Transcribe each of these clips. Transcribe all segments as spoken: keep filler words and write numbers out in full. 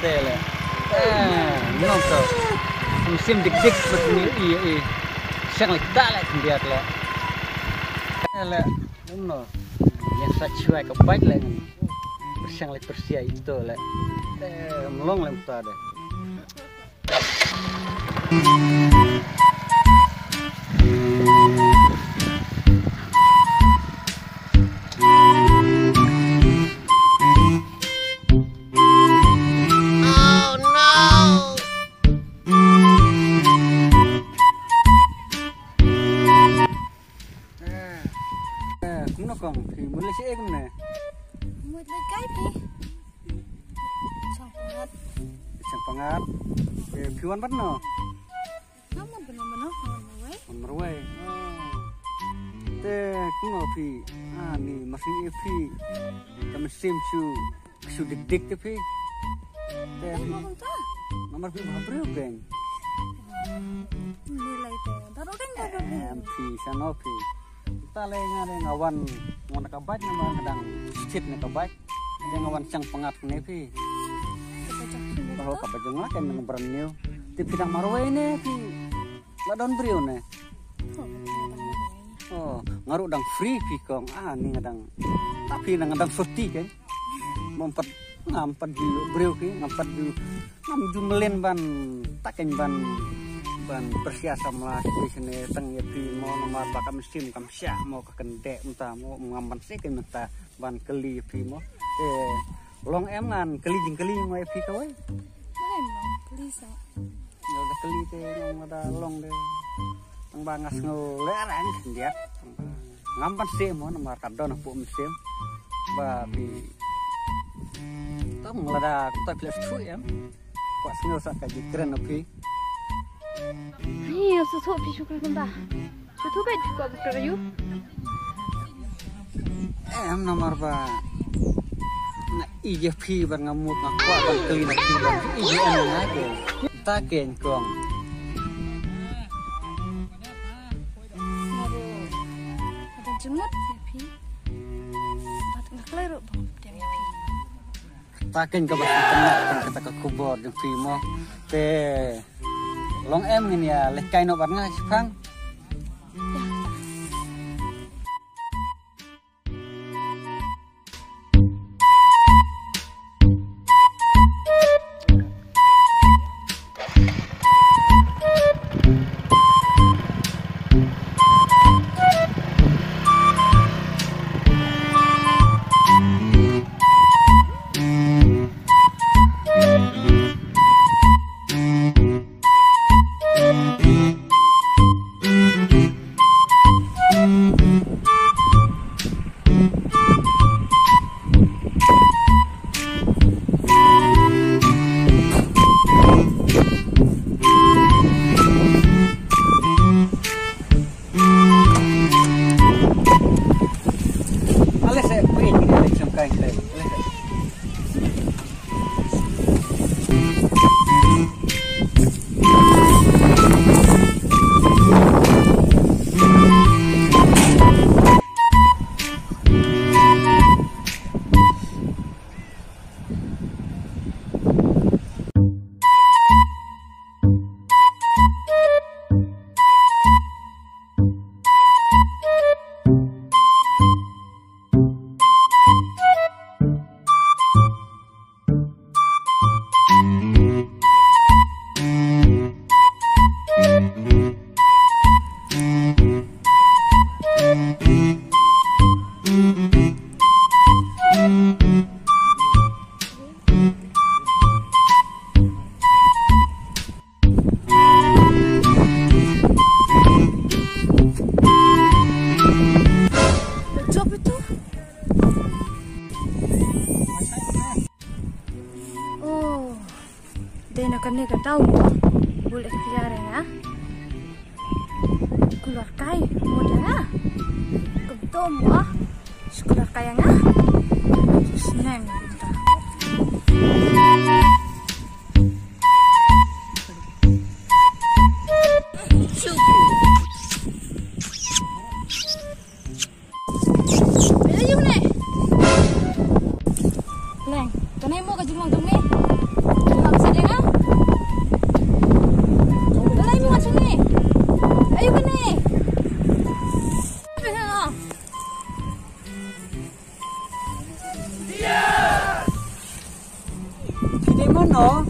Te le. Eh, nong to. Sim dik dik, bad ni i i. Siang le da le khyndiat le. Te le. Nong no. Yang sa chuai ka bike le. Siang le persia ito le. Te mlong le mta de. Eh, kumno kong, phi mut leit shaei kumne? Mut leit kai phi. Chang pangat. Chang pangat. Eh, phi wan pat no? Nga mut bano bano, nga wan marwei. Wan marwei. Oh. Te kumno phi? Ah, ni masing e phi. Ka mynsiem shu Shu dik dik te phi. Te phi. Namar phi ma briew keng. Ni lai te. Daro ding daro ding. Em phi sano phi. Ta le nga le nga wan ngon ka bike namar nga dang stit ne ka bike. Te nga wan chang pangat ne phi. Oh ka bajong la ken nang brand new. Te phi dang marwei ne phi. La don briew ne. Oh, nga ruh dang free phi kong. Ah, ni nga dang. Tapi nga dang soti keng. Ngam pat, ngam pat ju briew ki, ngam pat ju, ngam ju mlien ban, ta keng ban, ban pyrshah samla ki sene tang ïa phi mo namar ba kam sim kam shah mo ka kynde mynta mo ngam ban seh keng mynta ban kylli ïa phi mo. Eh, long em ngan kylli jingkylli mo ïa phi kawei. Long em long, kylli sa. Nga da kylli te nga da long de. Tang ba nga sngew le rang khyndiat. Ngam ban seh mo namar ka don hapoh mynsiem. Ba phi. Tang lada kumta phi la shu em. Kwah sngew sa ka jingkren na phi. Ai, shu shu phi shu kren kumta. Shu tu bad ko ba kren ïa u. Em namar ba nga ïeit ïa phi bad nga mut nga kwah ban kylli na phi bad ïeit ïa nga ke. Ta keng kong. Nga ruh nga don jingmut ïa phi. Bad nga kloi ruh ban dem ïa phi. Ta keng kaba sngewtynnat kata ka khubor jong phi mo. Te long em ngin ïa lehkai noh bad nga shipang. Alese, pui, alese, kai, alese. Jop itu. Oh. Dei na kane ka daw mo. Bul ikhtiar ïa nga. Kular kai mo da nga. Kumto mo. Kular kai ïa nga. Sneng kumta. Leng, kane mo ka jinglong jong me. No.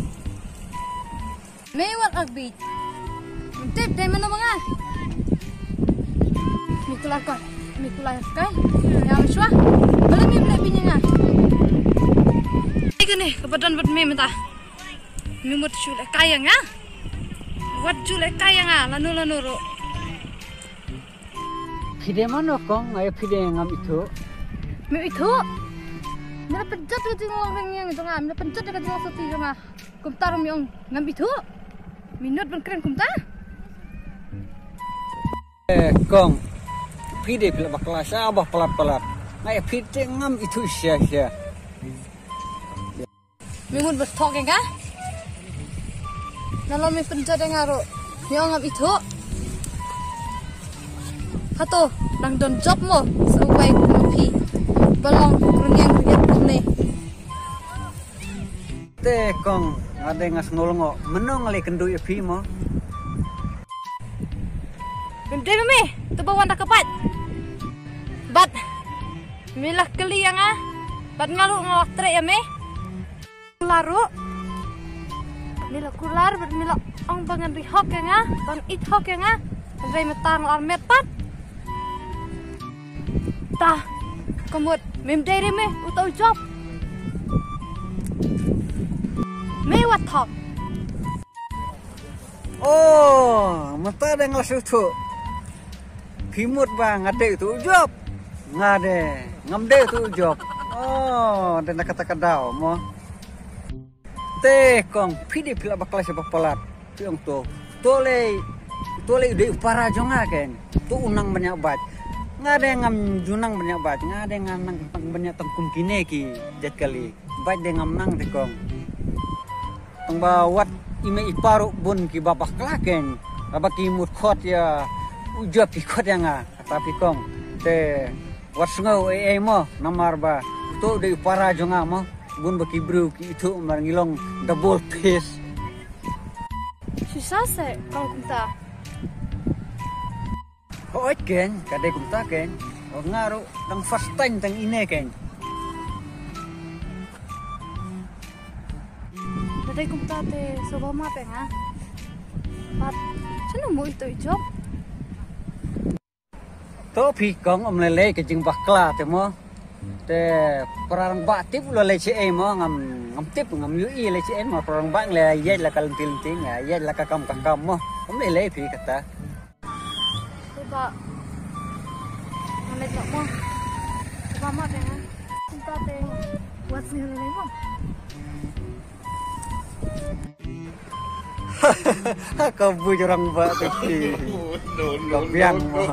Me wat ak bit. Tip dei mano manga. Mi kular ko. Mi kular kai. Ya shwa. Bala mi bla binya nga. Ika ni ka badan bad me mata. Mi mut shu le kaya nga. Wat shu le kaya nga lanu lanu ro. Phi dei mano kong, ai phi dei ngam ithuh. Me ithuh. Me la pynjot ka jinglong reng yang jong nga, me la pynjot ka jinglong sati jong nga. Kumta ruh me ong ngam ithuh. Me nud ban kren kumta. Eh kong. Phi dei phi la bakla sha ba palat palat. Ngai phi dei ngam ithuh sha sha. Me mut ba thok ïa nga. Nalor me pynjot ïa nga ruh. Me ong ngam ithuh. Hato dang don jop mo sa uwei kum phi. Ba long rynïeng rynïeng kumne. Te kong nga dei nga sngew lyngngoh. Mynno nga leh kynduh ïa phi mo. Mem dei me me tu ba wan da ka bad. Bad me la kylli ïa nga. Bad nga ruh nga la treh ïa me. Kular ruh. Me la kular bad me la ong ba ngan ri hok ïa nga, ban ïeit hok ïa nga. Hynrei mynta nga la armet pat. Ta, ka mut mem dei re me uto u jop. Me wat thok. Oh, mynta dang la shu thuh. Phi mut ba nga dei uto u jop. Nga dei ngam dei uto u jop. Oh, dei na kata ka daw mo. Te kong phi dei phi la bakla sha ba palat. Phi ong to. To lei, to lei u dei u para jong nga ken. To u nang ban ïa bad. Nga dei ngam ju nang ban ïa bad. Nga dei nga nang ban ïa tang kum kine ki jait kali. Bad dei ngam nang te kong. Tang ba wat i mei i pa ruh bun ki ba bakla ken. Haba ki mut khot ïa u jop ki khot ïa nga. Kata phi kong. Te wat sngew ei ei mo namar ba to dei u para jong nga mo. Bun ba ki briew ki ithuh mar ngi long double face. Shisha se kong kumta. Hooid ken, ka dei kumta ken. Nga ruh dang first time tang ine ken. Ka dei kumta te sngewbha map ïa nga. Pat shano mo ito i jop. To phi kong, ym lei lei ka jingbakla te mo. Te para rangbah tip u la lei shaei mo, ngam, ngam tip, ngam ïohi lei shaei mo, para rangbah ngi la ïaid la ka lynti lynti, ngi ïaid la ka kam ka kam mo. Ym lei lei phi kata. Coba. Mana tak mau. Coba mak tengah. Kita tengah. Buat sini lagi mau. Ka bui orang bak teki. Ka biang mo.